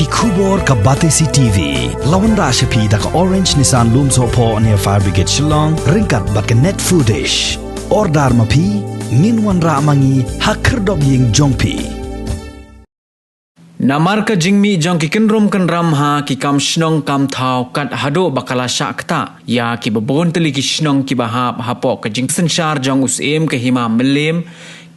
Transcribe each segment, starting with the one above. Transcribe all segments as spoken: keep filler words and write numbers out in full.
Khubor ka Batesi T V. La wanrah sha phi da ka Orange Nissan Lumsohphoh near Fire Brigade Shillong, ryngkat bad ka Net Foodish. Order ma phi, ngin wanrah ma ngi ha khyrdop ïing jong phi. Namar ka jingmih jong ki kynrum kynram ha ki kam shnong kam thaw kat haduh ba ka la shah ktah ïa kiba bun tylli ki shnong kiba hap hapoh ka jingsynshar jong u Syiem ka Hima Mylliem,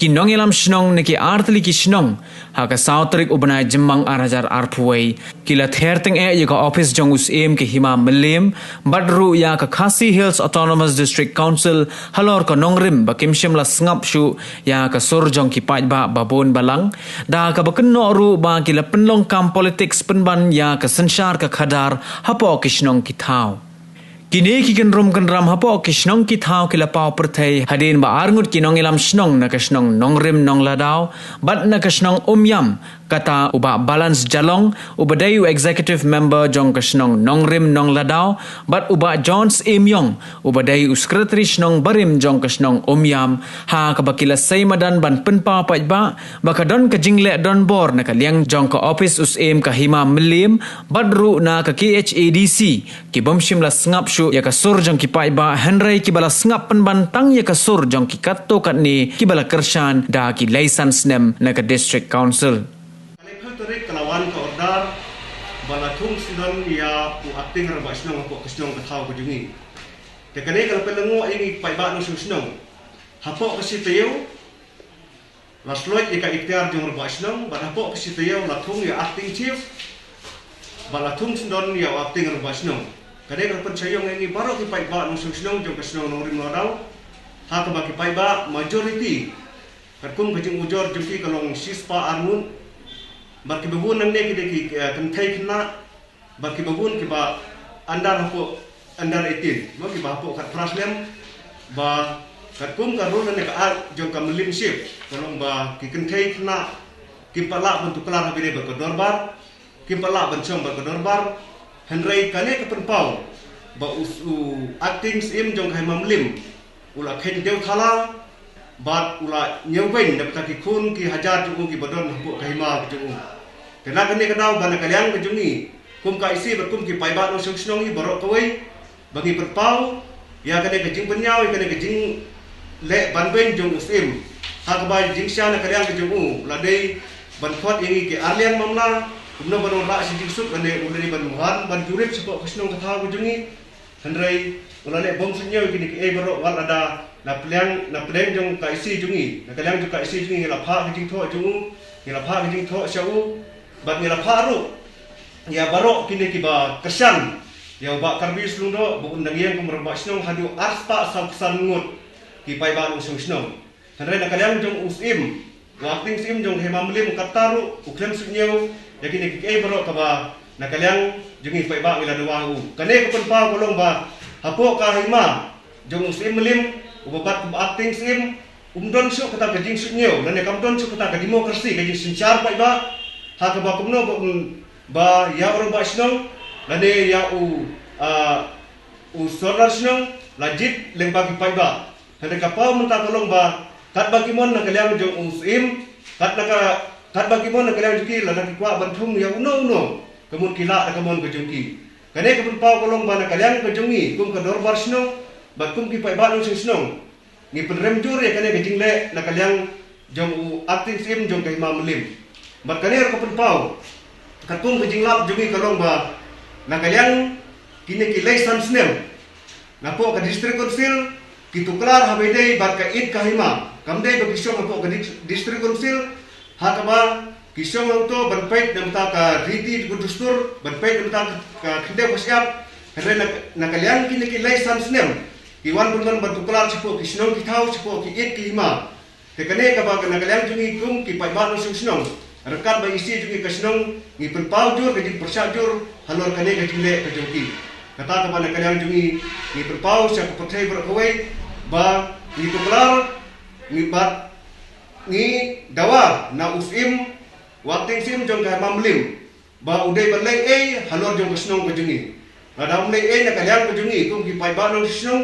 ki nongïalam shnong na ki ar tylli ki shnong, ha ka saw tarik u bnai Jymmang ar hajar arphew wei, ki la ther tyngeh ïa ka ophis jong u Syiem ka Hima Mylliem bad ruh ïa ka Khasi Hills Autonomous District Council halor ka nongrim ba kim shym la sngap shuh ïa ka sur jong ki paidbah ba bun balang, da kaba kynnoh ruh ba ki la pynlong kam politics pynban ïa ka synshar ka khadar hapoh ki shnong ki thaw. Kine ki kynrum kynram hapoh ki shnong ki thaw ki la paw pyrthei hadien ba arngut ki nongïalam shnong na ka shnong Nongrim Nongladaw bad na ka shnong Umïam, kata u Bah Balance Jalong uba dei u executive member jong ka shnong Nongrim Nongladaw bad u Bah John Syiem Ïong uba dei u secretary shnong barim jong ka shnong Umïam, ha kaba ki la sei madan ban pynpaw paidbah ba ka don ka jingleh donbor na ka liang jong ka ophis u Syiem ka Hima Mylliem bad ruh na ka K H A D C, ki bym shym la sngap shuh ïa ka sur jong ki paidbah, hynrei kiba la sngap pynban tang ïa ka sur jong ki katto katne kiba la kyrshan da ki laisan snem na ka District Council. Ka laiphew tarik ka la wan ka order ba la thung syndon ïa u acting rangbah shnong hapoh ka shnong ka thaw ka jong ngi. Te kane ka la pynlyngngoh ïa ngi paidbah nongshong shnong. Hapoh ka shi taïew la sloit ïa ka iktiar jong rangbah shnong, bad hapoh ka shi taïew la thung ïa acting chief, bad la thung syndon ïa u acting rangbah shnong. Kane ka la pynshai ïong ïa ngi baroh ki paidbah nongshong shnong jong ka shnong Nongrim Nongladaw. Ha kaba ki paidbah majority, katkum ka jingujor jong ki, ka long shispah arngut. Bad kiba bun nangne ki dei ki, eh, kynthei khynnah, bad kiba bun kiba under hapoh, under eighteen, mo, kiba hapoh khatphra snem. Ba katkum ka rule ne ka act jong ka Mylliem Chief, ka long ba ki kynthei khynnah kim pat lah ban tuklar ha bynta ka dorbar, kim pat lah ban shong bad ka dorbar. Hynrei kane ka pynpaw ba u, u acting Syiem jong ka Hima Mylliem u la kheiñ dewthala bad u la ñiewbeiñ na bynta ki khun ki hajar jong u kiba don hapoh ka hima ka jong u. Te na kane ka daw ba na ka liang ka jong ngi kum ka I C bad kum ki paidbah nongshong shnong ngi baroh kawei, ba ngi pynpaw ïa kane ka jingpynïaw, ïa kane ka jingleh banbeiñ jong u Syiem. Ha kaba jingshisha na ka liang ka jong u la dei ban khot ïa ngi ki arliang mamla, kumno ban wanrah shi jingsuk, lane u la dei ban wan ban jurip shapoh ka shnong ka thaw ka jong ngi. Hynrei u la leh bym suidñiew ïa kine kiei baroh, wat lada na pdeng, na pdeng jong ka I C jong ngi, na ka liang jong ka I C jong ngi, ngi la phah ka jingthoh jong u, ngi la phah ka jingthoh sha u, bad ngi la phah ruh ïa baroh kine kiba kyrshan ïa u Bah Karbi Slungdoh ba un dang ïeng kum rangbah shnong haduh arspah sawphew san ngut ki paidbah nongshong shnong. Hynrei na ka liang jong u Syiem, u acting Syiem jong ka Hima Mylliem, kata ruh u khlem suidñiew ïa kine kiei baroh kaba na ka liang jong ngi paidbah ngi la dawa ha u. Kane ka pynpaw ka long ba hapoh ka hima jong u Syiem Mylliem, uba bat kum acting Syiem, um don shuh kata ka jingsuidñiew, lane kam don shuh kata ka democracy, ka jingsynshar paidbah, ha kaba kumno ba, um, ba ïa u rangbah shnong lane ïa u, ah, u sordar shnong la jied lyngba ki paidbah. Hynrei ka paw mynta ka long ba katba ki mon na ka liang jong u Syiem, kat na ka, katba ki mon na ka liang jong ki, lada ki kwah ban thung ïa uno uno, ka mut ki lah da ka mon ka jong ki. Kane ka pynpaw ka long ba na ka liang ka jong ngi kum ka dorbar shnong bad kum ki paidbah nongshong shnong, ngi pynrem jur ïa kane ka jingleh na ka liang jong u acting Syiem jong ka Hima Mylliem. Bad kane ruh ka pynpaw, katkum ka jinglap jong ngi ka long ba na ka liang kine ki laisan snem, napoh ka District Council ki tuklar ha ba ïadei bad ka ïit ka hima. Kam dei ba ki shong hapoh ka dis-, District Council ha kaba ki shong hangto ban peit na bynta ka riti ka dustur, ban peit na bynta ka, ka khyndew ka shyiap. Hynrei na, na ka liang kine ki laisan snem ki wan pynban ban tuklar shapoh ki shnong ki thaw, shapoh ki ïit ki hima. Te kane kaba na ka liang jong ngi kum ki paidbah nongshong shnong, ryngkat bad I C jong ngi ka shnong, ngi pynpaw jur ka jingpyrshah jur halor kane ka jingleh ka jong ki. Kata kaba na ka liang jong ngi, ngi pynpaw sha ka pyrthei baroh kawei ba ngi tuklar, ngi bad ngi dawa na u Syiem, u acting Syiem jong ka Hima Mylliem, ba u dei ban leh ei halor jong ka shnong ka jong ngi. Lada um leh ei na ka liang ka jong ngi kum ki paidbah nongshong shnong,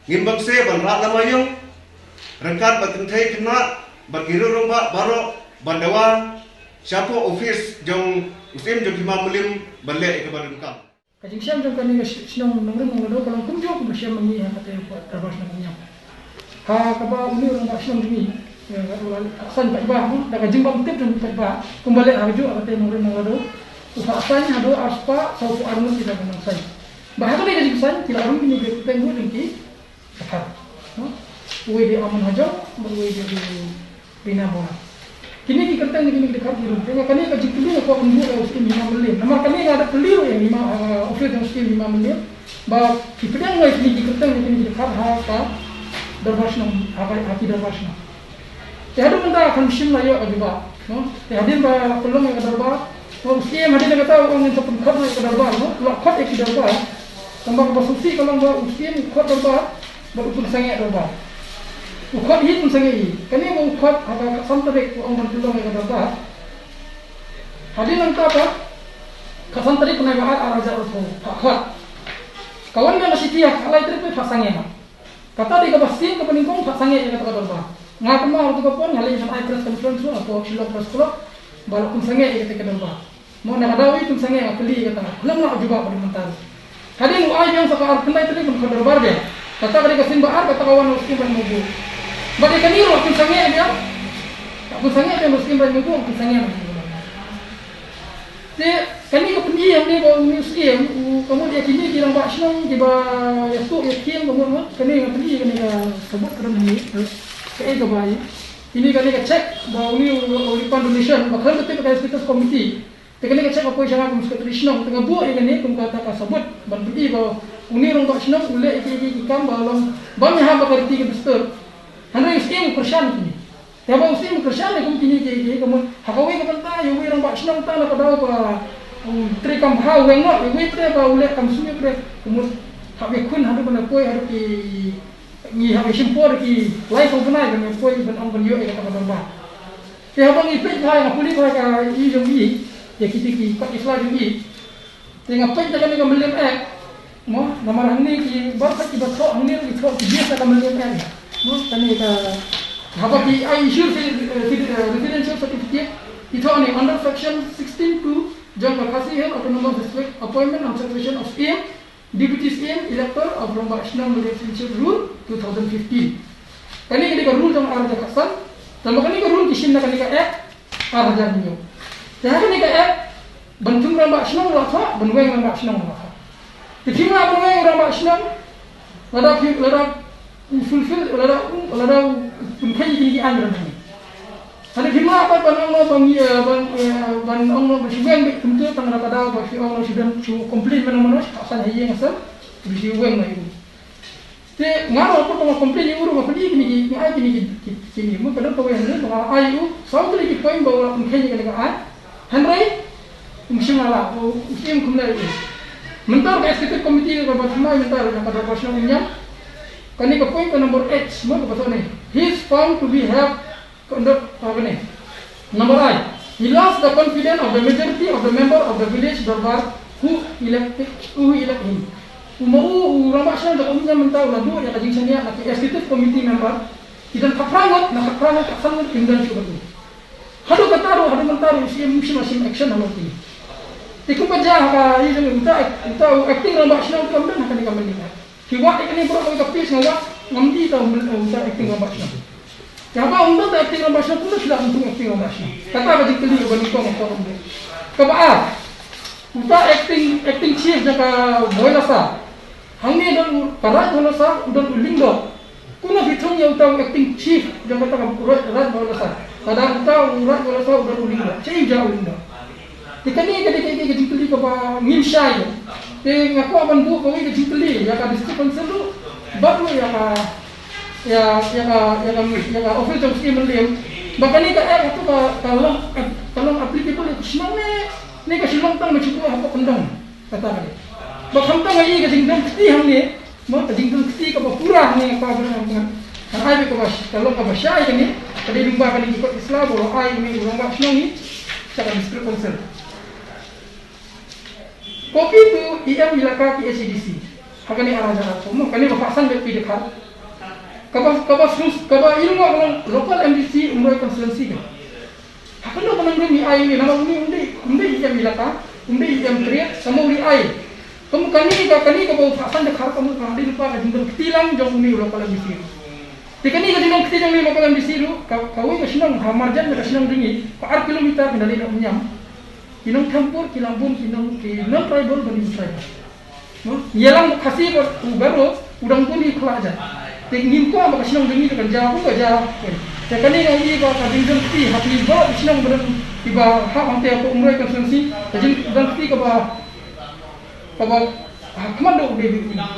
ngim banse ban rah lama ïong, ryngkat bad kynthei khynnah bad ki rangbah baroh, ban dawa Shapoh office jong u Syiem jong ki Hima Mylliem ban leh ïa kaba donkam. Ka jingshem jong kane ka shi-, shnong Nongrim Nonglado ka long kumjuh kumba shem ma ngi ha kata ka dorbar shnong Umïam. Ha kaba une u rangbah shnong jong ngi, eh, u la saiñ paidbah, da ka jingbam tip jong u paidbah kumba leh ha kajuh ha kata Nongrim Nonglado. U la saiñ haduh arspah sawphew ar ngut ki da ka nongsaiñ. Ba ha kane ka jingsaiñ ki la rung kine ki kyrteng jong ki dkhar. No? Uwei dei u Aman Hajong, bad uwei dei u Rina Bora. Kine ki kyrteng ne kine ki dkhar ki rung. Te nga kane ka jingkylli nga kwah ban buh ïa u Syiem Hima Mylliem. Namar kane nga da kylli ruh ïa u Hima, eh, office jong u Syiem Hima Mylliem. Ba ki pdiang wei kine ki kyrteng ne kine ki dkhar ha ka dorbar shnong, ha ka, ha ki dorbar shnong. Te haduh mynta kam shym la ïoh ka jubab, no? Te hadien ba pynlong ïa ka dorbar, u Syiem hadien kata u ong ngin sa pynkhot ïa ka dorbar, no? La khot ïa ki dorbar. Tangba kaba sngewsih ka long ba u Syiem u khot dorbar bad u pynsangeh dorbar. U khot hi pynsangeh hi. Kane ba u khot ha ka khatsan tarik u ong ban pynlong ïa ka dorbar. Hadien nangta pat khatsan tarik bnai ba ar, ar hajar arphew, phah khot. Ka wan biang ka shithi ha ka khatlai tarik pat phah sangeh noh. Kata dei kaba sien kaba nyngkong phah sangeh ïa kata ka dorbar. Nga kynmaw ha kata ka por nga leit ban ai press conference ruh hapoh Shillong Press Club ba la pynsangeh ïa kata ka dorbar. Mo na ka daw i pynsangeh nga kylli ïa kata. Khlem lah jubab haduh mynta ruh. Hadien u ai biang sa ka ar khyndai tarik ban khot dorbar biang. Kata ka dei ka sien ba ar kata ka wan u Syiem Raid Mawbuh. Bad ïa kane ruh pynsangeh biang. Pynsangeh biang u Syiem Raid Mawbuh pynsangeh biang. Te kane ka pyni hangne ba une u Syiem u ka mut ïa kine ki rangbah shnong kiba ïathuh ïakhim ka mut, mut kane nga pyni kane ka sabut ka don hangne. Kaei kaba ïa kine kane ka check ba une u, u refund donation ba khlem ka tip ka executive committee. Te kane ka check ka poi sha nga kum secretary shnong te nga buh ïa kane kum kata ka sabut ban pyni ba une u rangbah shnong u leh ïa ki, ïa ki kam ba long bym ïahap bad ka riti ka dustur. Hynrei u Syiem u kyrshan ïa kine. Te haba u Syiem u kyrshan ïa kum kine ki, ki, ka mut ha kawei ka bynta ïa uwei u rangbah shnong tang na ka daw ba u trei kam bha u weng noh, ïa uwei pat ba u leh kam sniew pat ka mut hap ïakhun haduh ban poi haduh ki, ngi hap ïashim por ki lai saw bnai ban poi ban ong ban ïoh ïa kata ka dorbar. Te haba ngi peit bha, nga pule bha ka i jong i, ïa kiti ki kot ki sla jong i. Te nga peit da kane ka Mylliem Act, mo, namar hangne ki baroh ki ba thoh hangne ki thoh ki base da ka Mylliem Act. Mo, kane ka haba ki ai issue residential certificate ki thoh ne under section sixteen two jong ka Khasi Hills Autonomous District Appointment and Succession of Syiem, Deputy Syiem, Elector of Rangbah Shnong Mylliem Syiem Rule two thousand fifteen. Kane ka dei ka rule jong ar hajar khatsan. Tangba kane ka rule ki shim na kane ka Act ar hajar hynñiew. Te ha kane ka Act ban thung rangbah shnong la thoh, ban weng rangbah shnong la thoh. Te phim lah ban weng rangbah shnong lada phi, lada u fulfill, lada u, lada u pynkheiñ ïa kine ki aiñ rangbah shnong. Hynrei phim lah pat ban ong noh ba ngi, eh, ban, eh, ban ong noh ba shu weng beit kumta tang lada ka daw ba shu ong noh shu don shu complain mano mano shu khatsan ha ïing ha sem ba shu weng noh ïa u. Te nga ruh hapoh ba nga complain ïa u ruh nga pynïaid kine ki, nga ai kine ki, ki, kine mo ka don kawei hynrei ba nga ai ïa u saw tylli ki point ba u la pynkheiñ ïa kane ka aiñ. Hynrei um shym la lah, u, u Syiem um leh ïa u. Mynta ka executive committee kaba thymmai mynta ka dorbar shnong Umïam. Kane ka point ka number H mo kaba thoh ne. He is found to be have Ka ndo, ka kane. Number I, he lost the confidence of the majority of the member of the village dorbar who elected, who elect him. U ma u, u rangbah shnong jong ka Umïam mynta u la duh ïa ka jingshaniah na ki executive committee member. Ki don khatphra ngut, na khatphra ngut, khatsan ngut kim don shuh bad u. Haduh kata ruh, haduh mynta ruh, u Syiem um shym la shim action halor kine. Te kumba jia ha ka, ïa jong uta, uta u acting rangbah shnong uta um don ha kane ka mynta. Phi wad ïa kane baroh kawei ka page nga wad, ngam dei ta, um, uta acting rangbah shnong. Te haba um don ta acting rangbah shnong, kumno phi lah ban thung acting rangbah shnong? Kata ka jingkylli kaba nyngkong nga kwah ban buh. Kaba ar, uta acting, acting chief jong ka Bhoi Lasa. Hangne don u, ka Raid Bhoi Lasa, u don u Lyngdoh. Kumno phi thung ïa uta u acting chief jong kata ka Raid, Raid Bhoi Lasa? Lada uta u Raid Bhoi Lasa u don u Lyngdoh. Shaei u jia u Lyngdoh? Te kane ka dei ka, ka, ka jingkylli kaba ngim shai. Te nga kwah ban buh kawei ka jingkylli ïa ka District Council ruh bad ruh ïa ka, ïa, ïa ka, ïa ka, ïa ka office jong u Syiem Mylliem. Ba kane ka act hato ka, ka long, ka long applicable ïa ka shnong ne, ne ka shu long tang ban shu buh hapoh kyndong. Kata ka dei. Ba khamtam ïa ka jingdon kti hangne. Mo, ka jingdon kti kaba pura hangne ka ba, ka ai ba kaba, ka long kaba shai kane, ka dei lyngba kane ki kot ki sla ba la ai kane u rangbah shnong hi sha ka District Council. Copy to E M Elaka ki H A D C. Ha kane ar hajar arphew, mo, kane ba pha san bad phi dkhar. Kaba, kaba sus, kaba i long, ka long local M D C Umroi constituency ka. Ha kano ka nongrim i ai ïa une, namar une um dei, um dei i em ïalata, um dei i em trade, ka mut u dei i ai. Ka mut kane ka, kane kaba u Bah San Dkhar ka mut ka dei lypa ka jingdon kti lang jong une u local M D C ruh. Te kane ka jingdon kti jong une u local M D C ruh, ka, kawei ka shnong ha marjan ka shnong jong ngi, ka ar kilometer ki la leit na Umïam. Ki nong Thempur, ki la bun, ki nong, ki nong tribal bad ki tribal. Ïalang Khasi bad u Garo u dang bun hi khlem jia. Te ngim kwah ba ka shnong jong ngi kan jia, kan jia. Te kane nga ïohi ba ka jingdon kti ha ki ba ki shnong ba don kiba ha hangtei ha Umroi constituency, ka jingdon kti kaba, kaba ha khmat dei u dei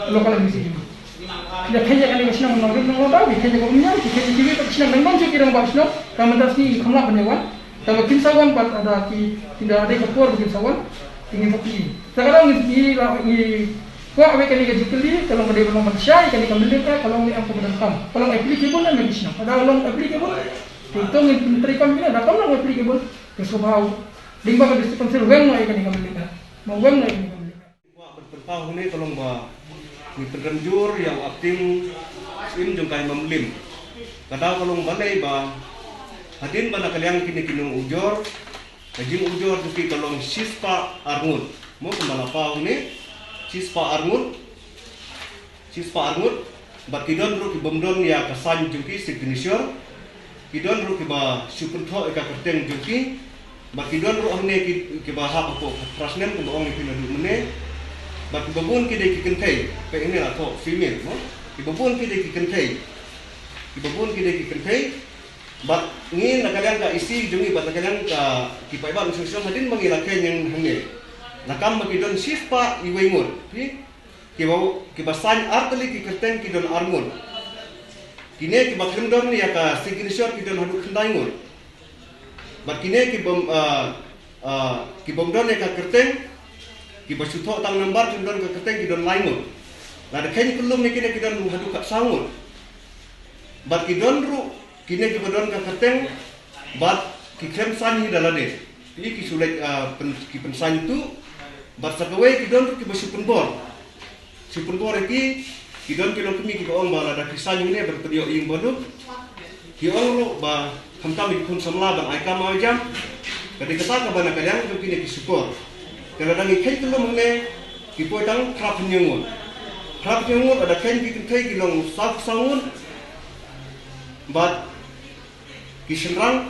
u local M D C. Ki da kheiñ ïa kane ka shnong nongrim nonglada, ki kheiñ ïa ka Umïam, ki kheiñ ïa kiwei pat ki shnong, dang don shuh ki rangbah shnong, ka mynta sngi kim lah ban ïa wan. Tangba kin sa wan pat lada ki, kin da dei ka por ba kin sa wan, te ngin sa plie. Sa ka daw ngi, ngi la, ngi kwah wei kane ka jingkylli, ka long ka dei ba long ban shai, kane ka mylliem ka, ka long ne em kaba donkam. Ka long applicable ne em ki shnong. Lada long applicable, te to ngin pyntreikam kine, lada kam long applicable, te sngewbha u Dieng ba ka District Council weng noh ïa kane ka mylliem ka. Mo weng noh ïa kane ka mylliem ka. Kwah ban pynpaw hangne ka long ba ngi pynrem jur ïa u acting syiem jong ka Hima Mylliem. Ka daw ka long balei ba hadien ba na ka liang kine ki nongujor, ka jingujor jong ki ka long shispah arngut. Mo kumba la paw hangne, shispah arngut. Shispah arngut, bad ki don ruh ki bym don ïa ka sign jong ki, signature. Ki don ruh kiba shu pynthoh ïa ka kyrteng jong ki. Bad ki don ruh hangne ki, kiba hap hapoh ka trust name kumba ong ïa phi naduh mynne. Bad kiba bun ki dei ki kynthei, peit hangne la thoh female, mo. Kiba bun ki dei ki kynthei. Kiba bun ki dei ki kynthei. Bad ngi na ka liang ka E C jong ngi bad na ka liang ka ki paidbah ngi sngewsih hadien ba ngi la kheiñ hangne. La kam ba ki don shispah iwei ngut. Phi Kiba, kiba sign ar tylli ki kyrteng ki don ar ngut. Kine kiba khlem don ïa ka signature ki don haduh khyndai ngut. Bad kine ki bym, ah, ah, ki bym don ïa ka kyrteng, kiba shu thoh tang number ki bym don ka kyrteng ki don lai ngut. Lada kheiñ kyllum ïa kine ki don haduh khatsaw ngut. Bad ki don ruh kine kiba don ka kyrteng bad ki khlem sign hi da lade. Ki, ki shu leit, ah, pyn-, ki pynsign tu. Bad sa kawei ki don ruh kiba shu pynbor. Shu pynbor ïa ki, ki don ki longkmie kiba ong ba lada ki sign hangne ban pynïoh ïing ba duk. Ki ong ruh ba khamtam ïa ki khun samla ban ai kam ai jam. Ka dei kata kaba na ka liang jong kine ki shukor. Te lada ngi kheiñ kyllum hangne ki poi tang phra phew ngut. Phra phew ngut lada kheiñ ki kynthei ki long saw saw ngut. Bad ki shynrang,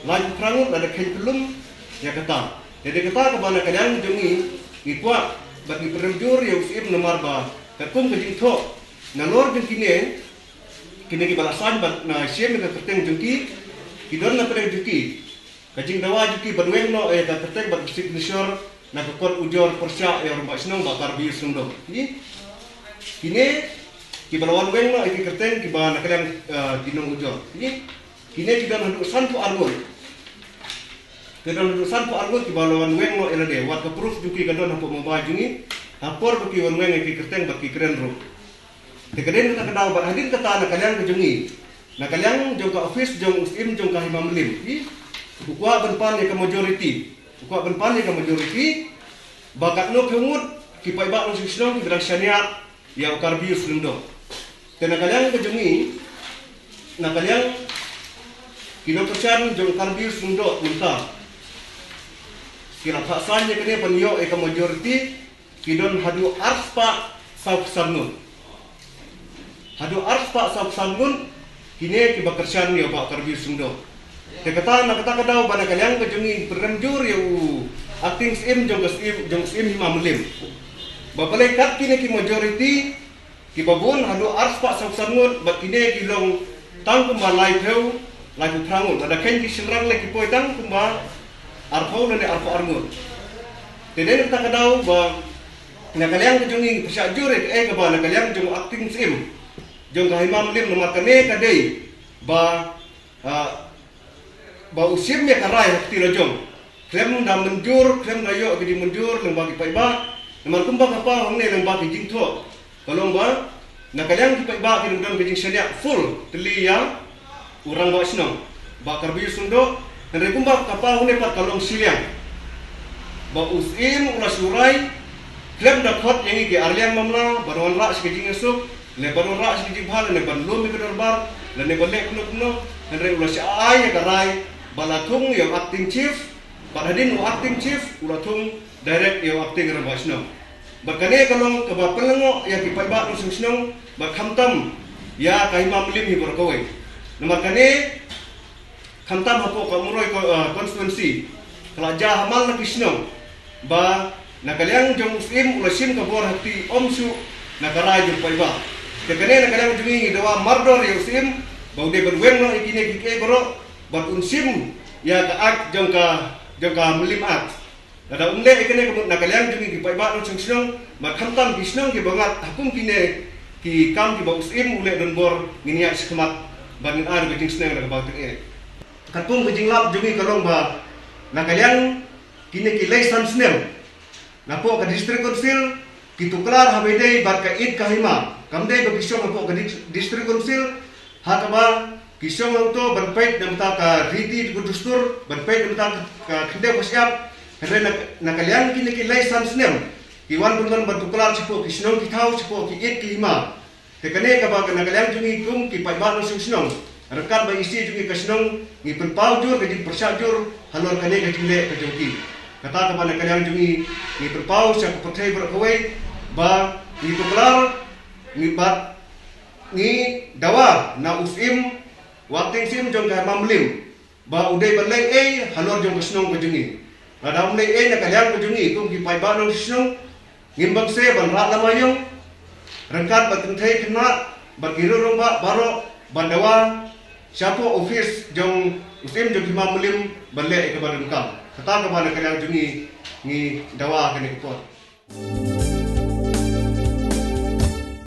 lai phew phra ngut lada kheiñ kyllum ïa kata. Ïa dei kata kaba na ka liang jong ngi, ngi kwah bad ngi pynrem jur ïa u Syiem namar ba katkum ka jingthoh nalor jong kine, kine kiba la sign bad na shim ïa ka kyrteng jong ki, ki don na pdeng jong ki ka jingdawa jong ki ban weng noh ïa ka kyrteng bad ka signature na ka kot ujor pyrshah ïa u rangbah shnong Bah Karbajok Sniawbhalang. Ki, kine kiba la wan weng noh ïa ki kyrteng kiba na ka liang, eh, ki nongujor. Ki, kine ki don haduh sanphew ar ngut. Ki don haduh sanphew ar ngut kiba la wan weng noh ïa lade. Wat ka proof jong ki ka don hapoh mobile jong ngi. Ha por ba ki wan weng ïa ki kyrteng bad ki kren ruh. Te ka dei kata ka daw bad hadien kata na ka liang ka jong ngi. Na ka liang jong ka office jong u Syiem jong ka Hima Mylliem. Ki, u kwah ban pan ïa ka majority. U kwah ban pan ïa ka majority. Ba katno phew ngut ki paidbah nongshong shnong kiba dang shaniah ïa u Karbajok Sniawbhalang. Te na ka liang ka jong ngi, na ka liang ki nongkyrshan jong u Karbajok Sniawbhalang mynta ki la phah sign ïa kane ban ïoh ïa ka majority, ki don haduh arspah saw phew san ngut. Haduh arspah saw phew san ngut kine kiba kyrshan ïa u Bah Karbajok Sniawbhalang. Te kata na kata ka daw ba na ka liang ka jong ngi pynrem jur ïa u acting Syiem jong ka Syiem, jong Syiem Hima Mylliem. Ba balei kat kine ki majority kiba bun haduh arspah saw phew san ngut bad kine ki long tang kumba lai phew, lai phew phra ngut. Lada kheiñ ki shynrang lei ki poi tang kumba arphew lane arphew ar ngut. Te dei na kata ka daw ba na ka liang ka jong ngi pyrshah jur ïa kaei kaba na ka liang jong u acting Syiem jong ka Hima Mylliem namar kane ka dei ba, ah, ba u shim ïa ka rai ha kti la jong. Khlem da mynjur, khlem da ïoh ka jingmynjur lyngba ki paidbah. Namar kumba ka paw hangne lyngba ki jingthoh ka long ba na ka liang ki paidbah ki dang don ka jingshaniah full tylli ïa u rangbah shnong Bah Karbajok Sniawbhalang. Hynrei kumba ka paw hangne pat ka long shiliang ba u Syiem u la shu rai khlem da khot ïa ngi ki arliang mamla ban wanrah sha ka jingïasuk, lane ban wanrah sha ka jingbha, lane ban lum ïa ka dorbar, lane ban leh kumno kumno. Hynrei u la shu ai ïa ka rai ba la thung ïa u acting chief, bad hadien u acting chief u la thung direct ïa u acting rangbah shnong. Bad kane ka long kaba pynlyngngoh ïa ki paidbah nongshong shnong, bad khamtam ïa ka Hima Mylliem hi baroh kawei. Namar kane khamtam hapoh ka Umroi ko-, eh, constituency ka la jia ha man la ki shnong ba na ka liang jong u Syiem u la shim ka bor ha kti ym shuh na ka rai jong u paidbah. Te kane na ka liang jong ngi ngi dawa mardor ïa u Syiem ba u dei ban weng noh ïa kine kiei kiei baroh bad un shim ïa ka Act jong ka, jong ka Mylliem Act. Lada um leh ïa kane ka mut na ka liang jong ngi ki paidbah nongshong shnong, bad khamtam ki shnong kiba ngat ha kum kine ki kam kiba u Syiem u leh donbor, ngin ïaid shakhmat bad ngin ai ka jingsneng da kaba tyngeh. Katkum ka jinglap jong ngi ka long ba na ka liang kine ki lai san snem napoh ka District Council ki tuklar ha ba ïadei bad ka ïit ka hima. Kam dei ba ki shong hapoh ka dis-, District Council ha kaba ki shong hangto ban peit na bynta ka riti ka dustur, ban peit na bynta ka, ka khyndew ka shyiap. Hynrei na, na ka liang kine ki lai san snem ki wan pynban ban tuklar shapoh ki shnong ki thaw, shapoh ki ïit ki hima. Te kane kaba na ka liang jong ngi kum ki paidbah nongshong shnong, ryngkat bad i C jong ngi ka shnong, ngi pynpaw jur ka jingpyrshah jur halor kane ka jingleh ka jong ki. Kata kaba na ka liang jong ngi, ngi pynpaw sha ka pyrthei baroh kawei ba ngi tuklar, ngi bad ngi dawa na u Syiem, u acting Syiem jong ka Hima Mylliem, ba u dei ban leh ei halor jong ka shnong ka jong ngi. Lada um leh ei na ka liang ka jong ngi kum ki paidbah nongshong shnong, ngim banse ban rah lama ïong, ryngkat bad kynthei khynnah bad ki rangbah baroh ban dawa shapoh office jong u Syiem jong ka Hima Mylliem ban leh ïa kaba donkam. Kata kaba na ka liang jong ngi, ngi dawa kane ka por.